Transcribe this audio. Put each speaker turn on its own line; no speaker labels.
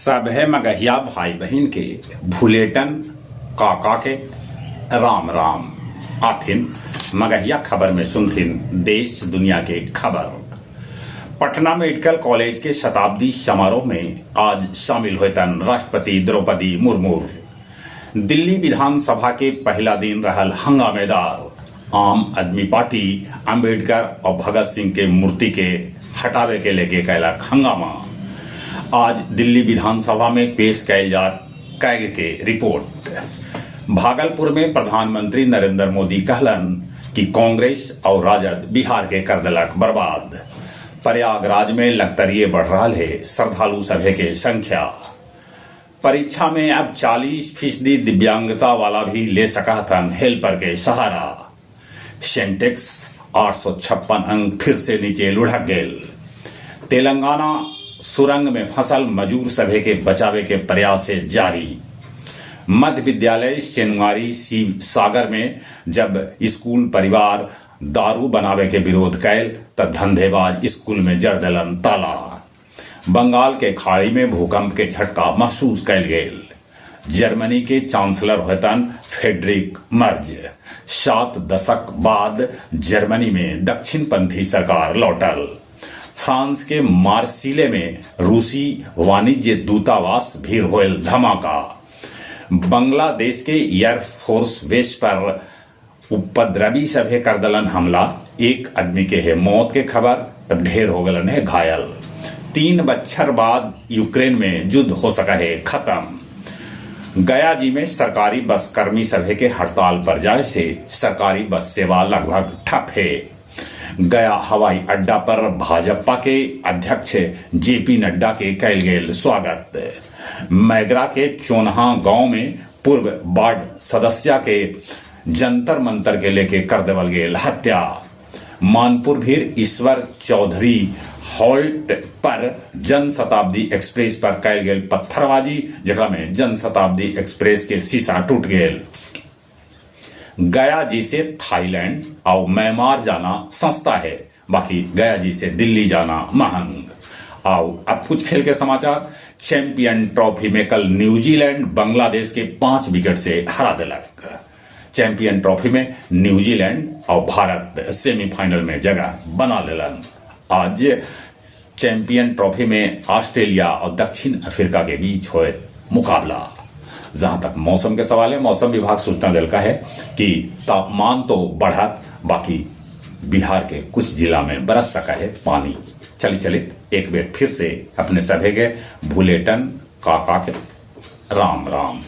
सभे मगहिया भाई बहिन के भुलेटन काका के राम राम। आथिन मगहिया खबर में सुनथिन देश दुनिया के खबर। पटना मेडिकल कॉलेज के शताब्दी समारोह में आज शामिल होयतन राष्ट्रपति द्रौपदी मुर्मू। दिल्ली विधानसभा के पहला दिन रहल हंगामेदार। आम आदमी पार्टी अंबेडकर और भगत सिंह के मूर्ति के हटावे के लेके कैलक हंगामा। आज दिल्ली विधानसभा में पेश कैल जात कैग के रिपोर्ट। भागलपुर में प्रधानमंत्री नरेंद्र मोदी कहलन कि कांग्रेस और राजद बिहार के कर देलक बर्बाद। प्रयागराज में लगतरिये बढ़ रहा है श्रद्धालु सभे के संख्या। परीक्षा में अब 40% दिव्यांगता वाला भी ले सकथन हेल्पर के सहारा। सेंटेक्स 856 अंक फिर से नीचे लुढ़क गेल। तेलंगाना सुरंग में फंसल मजूर सभे के बचावे के प्रयास जारी। मध्य विद्यालय सेनुआरी शिव सागर में जब स्कूल परिवार दारू बनावे के विरोध कैल त धंधेबाज स्कूल में जड़ देलन ताला। बंगाल के खाड़ी में भूकंप के झटका महसूस कैल गेल। जर्मनी के चांसलर होतन फेडरिक मर्ज। 7 दशक बाद जर्मनी में दक्षिणपंथी सरकार लौटल। फ्रांस के मार्सिले में रूसी वाणिज्य दूतावास भीर होयल धमाका। बांग्लादेश के एयरफोर्स बेस पर उपद्रवी सभे कर दलन हमला। एक आदमी के है मौत के खबर, तब ढेर हो गलन है घायल। 3 बच्छर बाद यूक्रेन में युद्ध हो सका है खत्म। गया जी में सरकारी बस कर्मी सभे के हड़ताल पर जाए से सरकारी बस सेवा लगभग ठप है। गया हवाई अड्डा पर भाजपा के अध्यक्ष जेपी नड्डा के कैल गेल स्वागत। मैगरा के चोनहा गांव में पूर्व वार्ड सदस्य के जंतर मंतर के लेके कर देवल गेल हत्या। मानपुर भीर ईश्वर चौधरी हॉल्ट पर जन शताब्दी एक्सप्रेस पर कैल गेल पत्थरबाजी, जकरा में जन शताब्दी एक्सप्रेस के शीशा टूट गेल। गया जी से थाईलैंड और म्यांमार जाना सस्ता है, बाकी गया जी से दिल्ली जाना महंग। आओ अब कुछ खेल के समाचार। चैंपियन ट्रॉफी में कल न्यूजीलैंड बांग्लादेश के 5 विकेट से हरा दिलक। चैंपियन ट्रॉफी में न्यूजीलैंड और भारत सेमीफाइनल में जगह बना लेलन। आज चैंपियन ट्रॉफी में ऑस्ट्रेलिया और दक्षिण अफ्रीका के बीच होए मुकाबला। जहां तक मौसम के सवाल है, मौसम विभाग सूचना दिलका है कि तापमान तो बढ़त, बाकी बिहार के कुछ जिला में बरस सका है पानी। चली चलित एक बार फिर से अपने सभे के भुलेटन काका के राम राम।